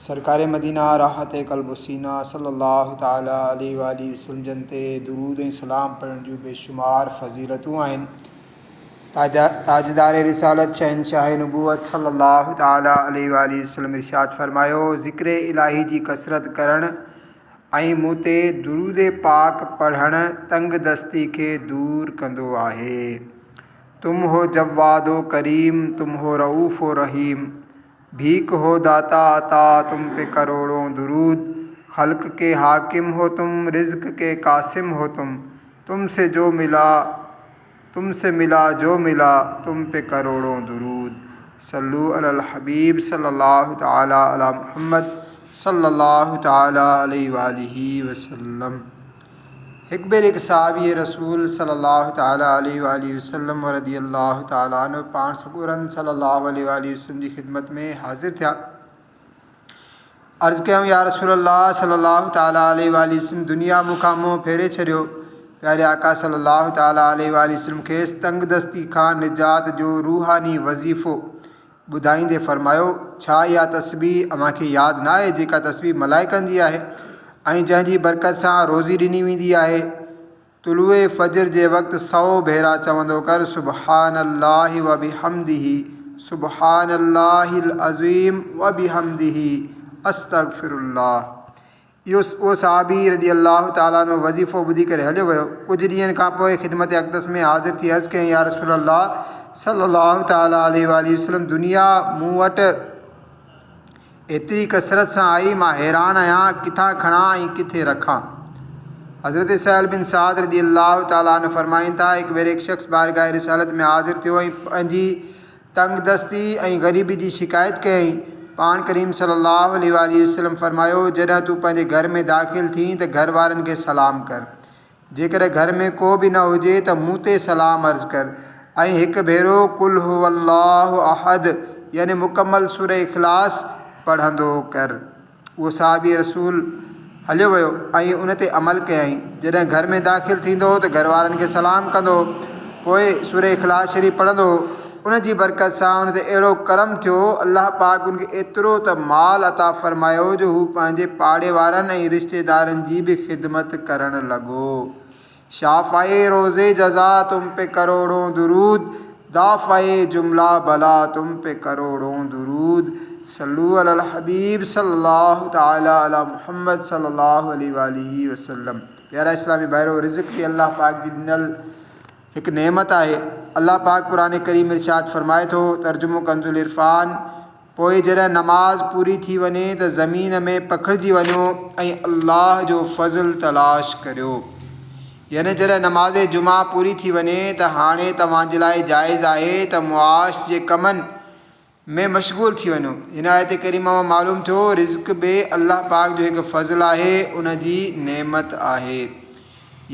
سرڪار مدينه راحت قلب و سينه صلّي الله تعالٰي عليه واٰله وسلّم جن تي درود ۽ سلام پڙهڻ جون بيشمار فضيلتون آهن. تاجدار رسالت شهنشاهه نبوت صلّي الله تعالٰي عليه واٰله وسلّم ارشاد فرمايو، ذڪر الاهي جي ڪثرت ڪرڻ ۽ مون تي درود پاڪ پڙهڻ تنگ دستي کي دور ڪندو آهي. تم هو جواد و ڪريم تم هو رئوف و رحيم ڀيڪ هو داتا عطا تم پي ڪروڙون درود خلق ڪي حاڪم هو تم رزق ڪي قاسم هو تم تم سي جو ملا تم سي ملا جو ملا تم پي ڪروڙون درود صلو علي الحبيب صلي الله تعالي علي محمد صلي الله تعالي عليه واله وسلم. هڪ ڀيري هڪ صحابي رسول صلي الله تعالٰي عليه واٰله وسلم ورضي الله تعالٰي عنه پاڻ سڳورن صلي الله عليه واٰله وسلم جي خدمت ۾ حاضر ٿيا. عرض ڪيائون يا رسول الله صلي الله تعالٰي عليه واٰله وسلم دنيا مون کان منهن ڦيري ڇڏيو. پياري آقا صلي الله تعالٰي عليه واٰله وسلم کيس تنگ دستي کان نجات جو روحاني وظيفو ٻڌائيندي فرمايو، ڇا اها تسبيح اوهان کي ياد نه آهي جيڪا تسبيح ملائڪن جي آهي ۽ جنهن جي برڪت سان روزي ڏني ويندي آهي؟ طلوع فجر جي وقت سئو ڀيرا چوندو ڪر سبحان الله وبحمده سبحان الله العظيم وبحمده استغفر الله. اهو اهو صحابي رضي الله تعالٰي عنه وظيفو ٻڌي ڪري هليو ويو. ڪجهه ڏينهن کان پوء خدمت اقدس ۾ حاضر ٿي عرض ڪيائين يا رسول الله صلّي الله تعالٰي عليه واٰله وسلّم دنيا مون وٽ ايتري ڪثرت سان آئي مان حيران آهيان ڪٿان کڻان ۽ ڪٿي رکان. حضرت سهل بن سعد رضي الله تعالٰي عنه فرمائن ٿا هڪ ڀيري هڪ شخص بارگاھ رسالت ۾ حاضر ٿيو ۽ پنهنجي تنگدستي ۽ غريبي جي شڪايت ڪيائين. پاڻ ڪريم صلّي اللّٰه عليه واٰله وسلّم فرمايو، جڏهن تون پنهنجي گهر ۾ داخل ٿين ته گهر وارن کي سلام ڪر. جيڪڏهن گهر ۾ ڪو به نه هجي ته مون تي سلام عرض ڪر ۽ هڪ ڀيرو قل هو الله احد يعني مڪمل سورة اخلاص پڙهندو ڪر. اهو صحابي رسول هليو ويو ۽ ان تي عمل ڪيائين. جڏهن گهر ۾ داخل ٿيندو هو ته گهر وارن کي سلام ڪندو هو. پوء سورة اخلاص شريف پڙهندو هو. ان جي برڪت سان ان تي اهڙو ڪرم ٿيو، الله پاڪ ان کي ايترو ته مال عطا فرمايو جو هو پنهنجي پاڙي وارن ۽ رشتيدارن جي به خدمت ڪرڻ لڳو. شافعي روز جزا تم پي ڪروڙون درود دافعي جمله بلا تم پي ڪروڙون درود صلو علی الحبيب صلي الله تعالي علي محمد صلي الله عليه واله وسلم پيارا اسلامي ڀائرو رزق به الله پاڪ جي ڏنل هڪ نعمت آهي الله پاڪ قرآن ڪريم ارشاد فرمائي ٿو ترجمو ڪنز العرفان پوء جڏهن نماز پوري ٿي وڃي ته زمين ۾ پکڙجي وڃو ۽ الله جو فضل تلاش ڪريو. يعني جڏهن نماز جمعه پوري ٿي وڃي ته هاڻي توهان جي لاء جائز آهي ته معاش جي ڪمن ۾ مشغول ٿي وڃو. هن آيت ڪريمه مان معلوم ٿيو رزق به الله پاڪ جو هڪ فضل آهي ان جي نعمت آهي.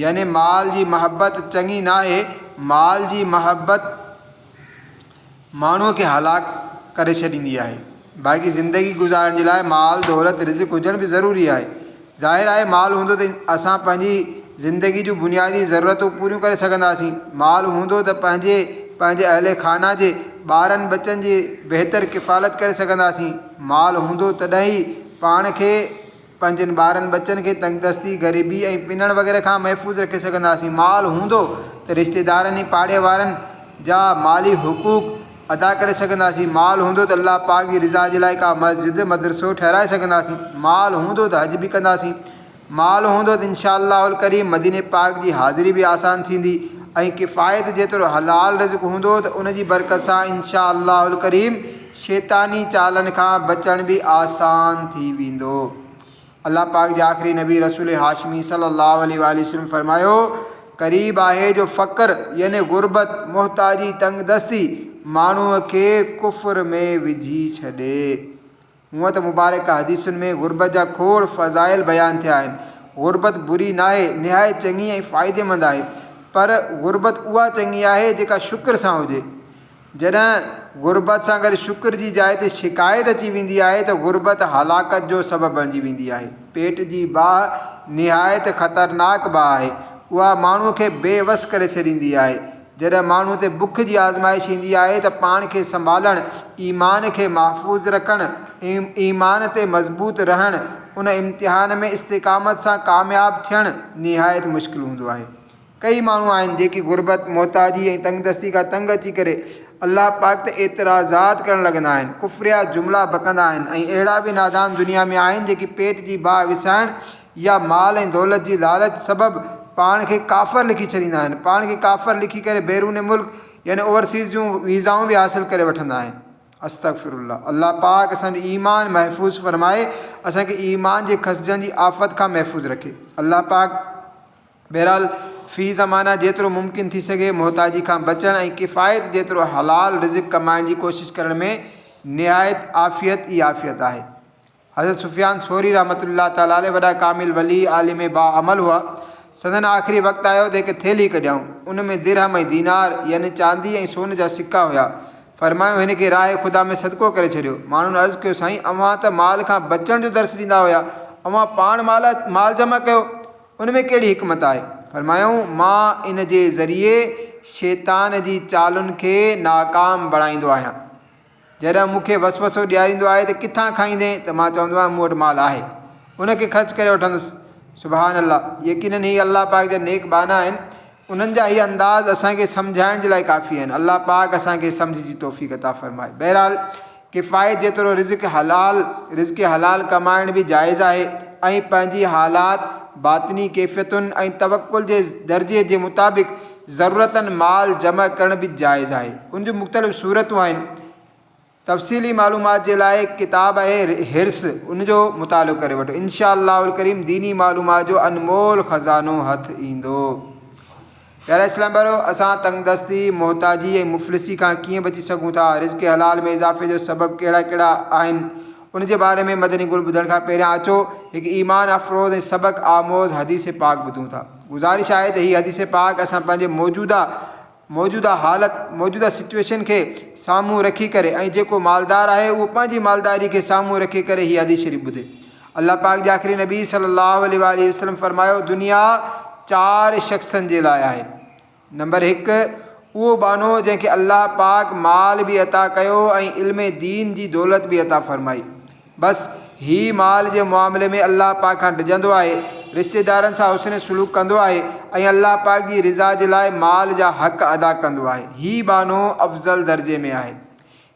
يعني مال جي محبت چڱي ناهي، مال جي محبت ماڻهوء کي هلاڪ ڪري ڇڏيندي آهي. باقي زندگي گذارڻ جي لاء مال، دولت، رزق هجڻ به ضروري آهي. ظاهر آهي مال هوندو ته اسان پنهنجي زندگي جون بنيادي ضرورتون پوريون ڪري سگهنداسين. مال هوندو ته پنهنجي، پنهنجي اهل خانه جي ٻارن ٻچن جي بهتر ڪفالت ڪري سگهنداسين. مال هوندو تڏهن ئي پاڻ کي پنهنجن ٻارن ٻچن کي تنگدستي، غريبي ۽ پنڻ وغيره کان محفوظ رکي سگهنداسين. مال هوندو ته رشتيدارن ۽ پاڙي وارن جا مالي حقوق ادا ڪري سگهنداسين. مال هوندو ته الله پاڪ جي رضا جي لاء ڪا مسجد، مدرسو ٺهرائي سگهنداسين. مال هوندو ته حج به ڪنداسين. مال هوندو ته انشاء الله الڪريم مديني پاڪ جي حاضري به آسان ٿيندي ۽ ڪفايت جيترو حلال رزق هوندو ته ان جي برڪت سان انشاء الله الڪريم شيطاني چالن کان بچڻ به آسان ٿي ويندو. الله پاڪ جي آخري نبي رسول هاشمي صلي الله عليه واٰله وسلم فرمايو، قريب آهي جو فقر يعني غربت، محتاجي، تنگدستي ماڻهوء کي ڪفر ۾ وجهي ڇڏي. هونء ته مبارڪ حديثن ۾ غربت جا کوڙ فضائل بيان ٿيا آهن. غربت بري ناهي، نهايت چڱي ۽ فائديمند آهي. پر غربت اها چڱي آهي جيڪا شڪر سان هجي. جڏهن غربت سان گڏ شڪر جي جاء تي شڪايت اچي ويندي آهي ته غربت هلاڪت جو سبب بڻجي ويندي آهي. پيٽ جي باهه نهايت خطرناڪ باهه آهي. اها ماڻهوء کي بي وس ڪري ڇڏيندي آهي. جڏهن ماڻهو تي بک جي آزمائش ايندي آهي ته پاڻ کي سنڀالڻ، ايمان کي محفوظ رکڻ، ايمان تي مضبوط رهڻ، ان امتحان ۾ استقامت سان ڪامياب ٿيڻ نهايت مشڪل هوندو آهي. ڪيئي ماڻهو آهن جيڪي غربت، محتاجي ۽ تنگدستي کان تنگ اچي ڪري الله پاڪ تي اعتراضات ڪرڻ لڳندا آهن، ڪفريه جملا بڪندا آهن ۽ اهڙا به نادان دنيا ۾ آهن جيڪي پيٽ جي باهه وسائڻ يا مال ۽ دولت جي لالچ سبب پاڻ کي ڪافر لکي ڇڏيندا آهن، پاڻ کي ڪافر لکي ڪري بيرون ملڪ يعني اوورسيز جون ويزائون به حاصل ڪري وٺندا آهن. استغفر الله الله پاڪ اسان جو ايمان محفوظ فرمائي اسان کي ايمان جي کسجڻ جي آفت کان محفوظ رکي الله پاڪ بهرحال في زمانه جيترو ممڪن ٿي سگهي محتاجي کان بچڻ ۽ ڪفايت جيترو حلال رزق ڪمائڻ جي ڪوشش ڪرڻ ۾ نهايت عافيت ئي عافيت آهي. حضرت سفيان ثوري رحمة الله تعالٰي عليه وڏا ڪامل ولي، عالم باعمل هئا. سندن آخري وقت آيو ته هڪ ٿيلهي ڪڍيائون. ان ۾ درهم ۽ دينار يعني چاندي ۽ سون جا سڪا هيا. فرمايو هن کي راهه خدا ۾ صدقو ڪري ڇڏيو. ماڻهن عرض ڪيو سائين اوهان ته مال کان بچڻ جو درس ڏيندا هيا، اوهان پاڻ مال جمع ڪيو، ان ۾ ڪهڙي حڪمت آهي؟ فرمايائون مان ان جي ذريعي شيطان جي چالن کي ناڪام بڻائيندو آهيان. جڏهن مون کي وسوسو ڏياريندو آهي ته ڪٿان کائيندين ته مان چوندو آهيان مون وٽ مال آهي ان کي خرچ ڪري وٺندس. سبحان الله يقيناً هي الله پاڪ جا نيڪ ٻانها آهن انهن جا هي انداز اسان کي سمجهائڻ جي لاء ڪافي آهن الله پاڪ اسان کي سمجھ جي توفيق عطا فرمائي بهرحال ڪفايت جيترو رزق حلال رزق حلال ڪمائڻ به جائز آهي ۽ پنهنجي حالات باطني ڪيفيتن ۽ توڪل جي درجي جي مطابق ضرورتن مال جمع ڪرڻ به جائز آهي. ان جون مختلف صورتون آهن. تفصيلي معلومات جي لاء ڪتاب آهي حرص ان جو مطالعو ڪري وٺو. انشاء الله الڪريم ديني معلومات جو انمول خزانو هٿ ايندو. پيارا اسلام ڀائرو! اسان تنگدستي، محتاجي ۽ مفلسي کان ڪيئن بچي سگهون ٿا؟ رزق حلال ۾ اضافي جو سبب ڪهڙا ڪهڙا آهن؟ ان جي باري ۾ مدني گل ٻڌڻ کان پهريان اچو هڪ ايمان افروز ۽ سبق آموز حديث پاڪ ٻڌون ٿا. گذارش آهي ته هي حديث پاڪ اسان پنهنجي موجوده موجوده حالت موجوده سچويشن کي سامهون رکي ڪري ۽ جيڪو مالدار آهي اهو پنهنجي مالداري کي سامهون رکي ڪري هي حديث شريف ٻڌي. الله پاڪ جي آخري نبي صلي الله عليه واٰله وسلم فرمايو دنيا چار شخصن جي لاء آهي. نمبر هڪ، اهو ٻانهو جنهن کي الله پاڪ مال به عطا ڪيو ۽ علم دين جي دولت به عطا فرمائي. بس هي مال جي معاملي ۾ الله پاڪ کان ڊڄندو آهي، رشتيدارن سان حسن سلوڪ ڪندو آهي ۽ الله پاڪ جي رضا جي لاء مال جا حق ادا ڪندو آهي. هي ٻانهو افضل درجي ۾ آهي.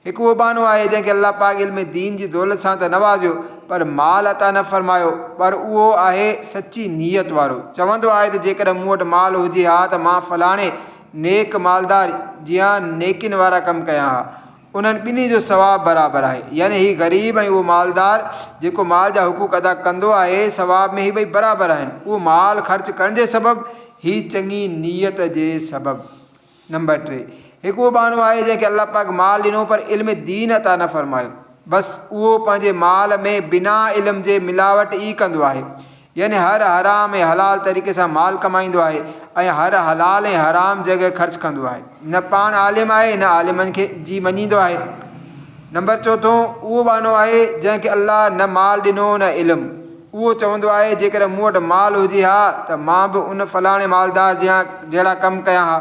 هڪ اهو ٻانهو آهي جنهن کي الله پاڪ علم دين جي دولت سان ته نوازيو پر مال عطا نه فرمايو پر اهو آهي سچي نيت وارو چوندو آهي ته جيڪڏهن مون وٽ مال هجي ها ته مان فلاڻي نيڪ مالدار جيان نيڪين وارا ڪم ڪيان ها انهن ٻنهي جو ثواب برابر آهي يعني هي غريب ۽ اهو مالدار جيڪو مال جا حقوق ادا ڪندو آهي ثواب ۾ هي ٻئي برابر آهن اهو مال خرچ ڪرڻ جي سبب هي چڱي نيت جي سبب. نمبر 3، هڪ اهو ٻانهو آهي جنهن کي الله پاڪ مال ڏنو پر علم دين عطا نه فرمايو. بس اهو پنهنجي مال ۾ بنا علم جي ملاوٽ ئي ڪندو آهي. يعني هر حرام ۽ حلال طريقي سان مال ڪمائيندو آهي ۽ هر حلال ۽ حرام جڳهه خرچ ڪندو آهي. نه پاڻ عالم آهي نه عالمن کي جي مڃيندو آهي. نمبر چوٿون، اهو ٻانهو آهي جنهن کي الله نه مال ڏنو نه علم. اهو چوندو آهي، جيڪڏهن مون وٽ مال هجي ها ته مان به ان فلاڻي مالدار جيان جهڙا ڪم ڪيان ها.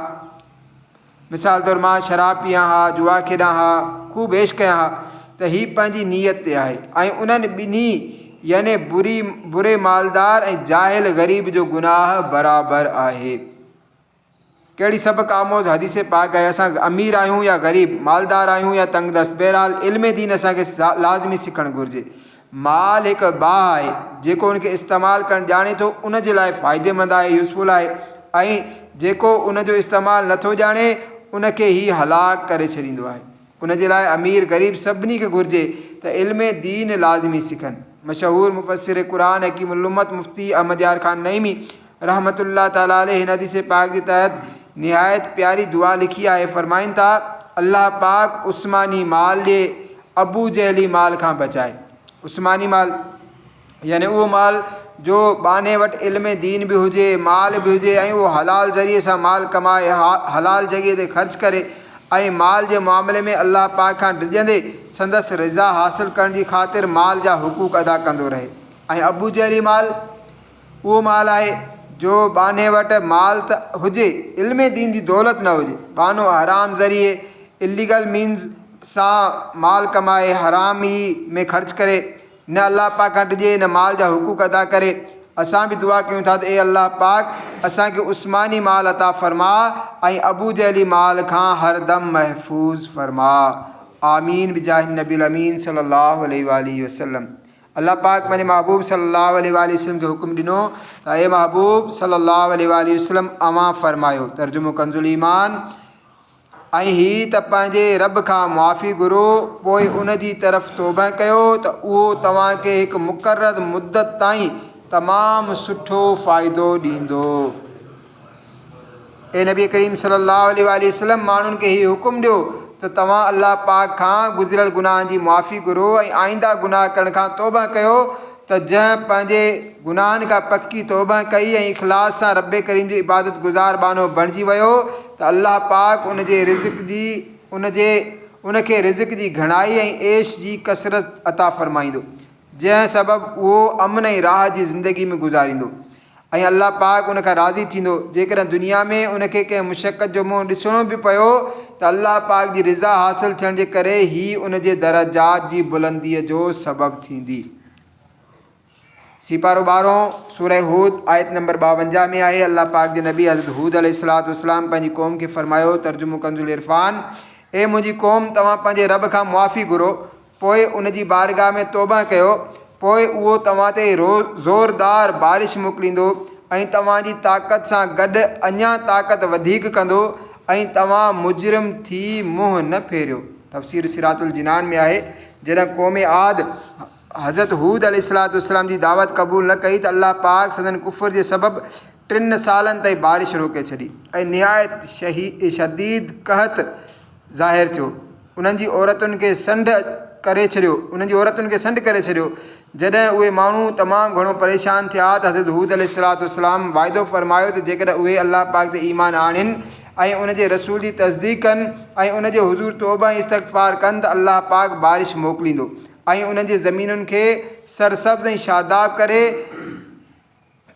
مثال طور مان شراب پيئان ها، جوا کيڏان ها، خوب عيش ڪيان ها ته هي پنهنجي نيت تي آهي ۽ انهن ٻنهي يعني بري بري مالدار ۽ جاهل غريب جو گناهه برابر آهي. ڪهڙي سبق آموز حديث پاڪ آهي اسان امير آهيون يا غريب، مالدار آهيون يا تنگدست بهرحال علم دين اسان کي لازمي سکڻ گهرجي. مال هڪ باهه آهي جيڪو ان کي استعمال ڪرڻ ڄاڻي ٿو ان جي لاء فائديمند آهي Useful آهي ۽ جيڪو ان جو استعمال نٿو ڄاڻي ان کي هي هلاڪ ڪري ڇڏيندو آهي. ان جي لاء امير غريب سڀني کي گهرجي ته علم دين لازمي سکن. مشهور مفسر قرآن حڪيم الامت مفتي احمد يار خان نعيمي رحمة الله تعالٰي عليه هن حديث پاڪ جي تحت نهايت پياري دعا لکي آهي فرمائن ٿا، الله پاڪ عثماني مال ڏي ابو جهلي مال کان بچائي. عثماني مال. يعني اهو مال جو ٻانهي وٽ علم دين به هجي، مال به هجي ۽ اهو حلال ذريعي سان مال ڪمائي، حلال جڳهه تي خرچ ڪري ۽ مال جي معاملي ۾ الله پاڪ کان ڊڄندي سندس رضا حاصل ڪرڻ جي خاطر مال جا حقوق ادا ڪندو رهي ۽ ابوجهلي مال اهو مال آهي جو ٻانهي وٽ مال ته هجي، علم دين جي دولت نه هجي. ٻانهو حرام ذريعي، Illegal Means، سان مال ڪمائي حرام ئي ۾ خرچ ڪري، نه الله پاڪ کان ڊڄي نه مال جا حقوق ادا ڪري. اسان به دعا ڪيون ٿا ته اي الله پاڪ اسان کي عثماني مال عطا فرماء ۽ ابوجهلي مال کان هر دم محفوظ فرماء. آمين بجاه النبي الامين صلي الله عليه واٰله وسلم. الله پاڪ پنهنجي محبوب صلي الله عليه واٰله وسلم کي حڪم ڏنو ته اي محبوب صلي الله عليه واٰله وسلم اوهان فرمايو ترجمو ڪنز الايمان ۽ هي ته پنهنجي رب کان معافي گهرو پوء ان جي طرف توبه ڪيو ته اهو توهان کي هڪ مقرر مدت تائين تمام سٺو فائدو ڏيندو. اي نبي ڪريم صلي الله عليه واٰله وسلم ماڻهن کي هي حڪم ڏيو ته توهان الله پاڪ کان گذريل گناهن جي معافي گهرو ۽ آئنده گناهه ڪرڻ کان توبه ڪيو ته جنهن پنهنجي گناهن کان پڪي توبه ڪئي ۽ اخلاص سان رب ڪريم جو عبادت گذار ٻانهو بڻجي ويو ته الله پاڪ ان جي رزق جي ان جي ان کي رزق جي گهڻائي ۽ عيش جي ڪثرت عطا فرمائيندو جنهن سبب اهو امن ۽ راحت جي زندگي ۾ گذاريندو ۽ الله پاڪ ان کان راضي ٿيندو. جيڪڏهن دنيا ۾ ان کي ڪنهن مشقت جو منهن ڏسڻو به پيو ته الله پاڪ جي رضا حاصل ٿيڻ جي ڪري هي ان جي درجات جي بلنديء جو سبب ٿيندي. سيپارو ٻارهون، سورة هود، آيت نمبر 52 ۾ آهي، الله پاڪ جي نبي حضرت هود عليه الصلوة والسلام پنهنجي قوم کي فرمايو، ترجمو ڪنزالعرفان، اي منهنجي قوم! توهان پنهنجي رب کان معافي گهرو، پوء ان جي بارگاهه ۾ توبه ڪيو، پوء اهو توهان تي زوردار بارش موڪليندو ۽ توهان جي طاقت سان گڏ اڃا طاقت وڌيڪ ڪندو ۽ توهان مجرم ٿي منهن نه ڦيريو. تفسير صراط الجنان ۾ آهي، جڏهن قوم عاد حضرت هود عليه الصلوة والسلام جي دعوت قبول نه ڪئي ته الله پاڪ سندن ڪفر جي سبب ٽن سالن تائين بارش روڪي ڇڏي ۽ نهايت شديد قحط ظاهر ٿيو. انهن جي عورتن کي سنڍ ڪري ڇڏيو انهن جي عورتن کي سنڍ ڪري ڇڏيو جڏهن اهي ماڻهو تمام گهڻو پريشان ٿيا ته حضرت هود عليه الصلوة والسلام وعدو فرمايو ته جيڪڏهن اهي الله پاڪ تي ايمان آڻين ۽ ان جي رسول جي تصديق ڪن ۽ ان جي حضور توبه ۽ استغفار ڪن ته الله پاڪ بارش موڪليندو ۽ انهن جي زمينن کي سرسبز ۽ شاداب ڪري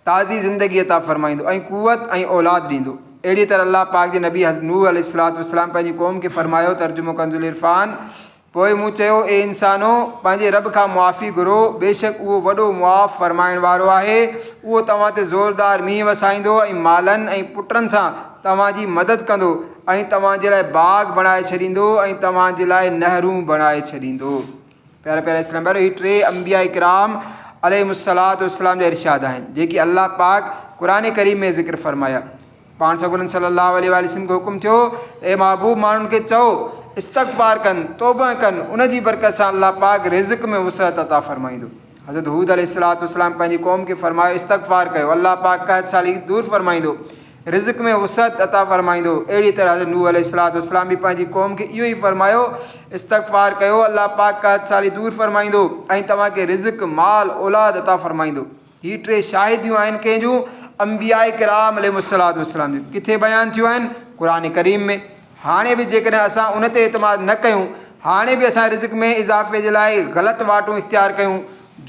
تازي زندگي عطا فرمائيندو ۽ قوت ۽ اولاد ڏيندو. اهڙيء طرح الله پاڪ جي نبي حضرت نوح عليه الصلوة والسلام پنهنجي قوم کي فرمايو، ترجمو ڪنزالعرفان، پوء مون چيو، اي انسانو! پنهنجي رب کان معافي گهرو، بيشڪ اهو وڏو معاف فرمائڻ وارو آهي، اهو توهان تي زوردار مينهن وسائيندو ۽ مالن ۽ پٽن سان توهان جي مدد ڪندو ۽ توهان جي لاء باغ بڻائي ڇڏيندو ۽ توهان جي لاء نهرون بڻائي ڇڏيندو. پيارا پيارا اسلام ڀائرو هي ٽي انبياء ڪرام عليهم الصلوة والسلام جا ارشاد آهن جيڪي الله پاڪ قرآن ڪريم ۾ ذڪر فرمايا پاڻ سڳورن صلي الله عليه وآله وسلم کي حڪم ٿيو ته اي محبوب ماڻهن کي چئو استغفار ڪن توبه ڪن ان جي برڪت سان الله پاڪ رزق ۾ وسعت عطا فرمائيندو حضرت هود عليه الصلوة والسلام پنهنجي قوم کي فرمايو استغفار ڪيو الله پاڪ قحط سالي دور فرمائيندو رزق ۾ وسعت عطا فرمائيندو اهڙي طرح حضرت نوح عليه الصلوة والسلام به پنهنجي قوم کي اهو ئي فرمايو استغفار ڪيو الله پاڪ قحط سالي دور فرمائيندو ۽ توهان کي رزق مال اولاد عطا فرمائيندو هي ٽي شاهديون آهن ڪنهن جون انبياء ڪرام عليهم الصلوة والسلام جون ڪٿي بيان ٿيون آهن قرآن ڪريم ۾ هاڻي به جيڪڏهن اسان ان تي اعتماد نه ڪيون، هاڻي به اسان رزق ۾ اضافي جي لاء غلط واٽون اختيار ڪيون،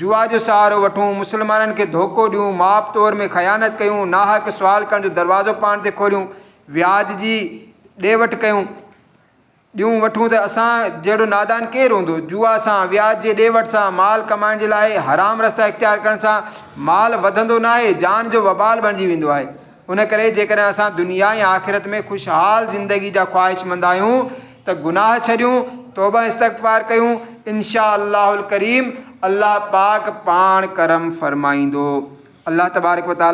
جوا جو سهارو وٺون، مسلمانن کي ڌوڪو ڏيون، ماپ تور ۾ خيانت ڪيون، ناحق سوال ڪرڻ جو دروازو پاڻ تي کوليون، وياج جي ڏي وٺ ڪيون، ڏيون وٺون ته اسان جهڙو نادان ڪير هوندو؟ جوا سان، وياج جي ڏي وٺ سان، مال ڪمائڻ جي لاء حرام رستا اختيار ڪرڻ سان مال وڌندو ناهي، جان جو وبال بڻجي ويندو آهي. ان ڪري جيڪڏهن اسان دنيا ۽ آخرت ۾ خوشحال زندگي جا خواهشمند آهيون ته گناهه ڇڏيون، توبه استغفار ڪيون، ان شاء الله الڪريم الله پاڪ پاڻ ڪرم فرمائيندو. الله تبارڪ وتعالي.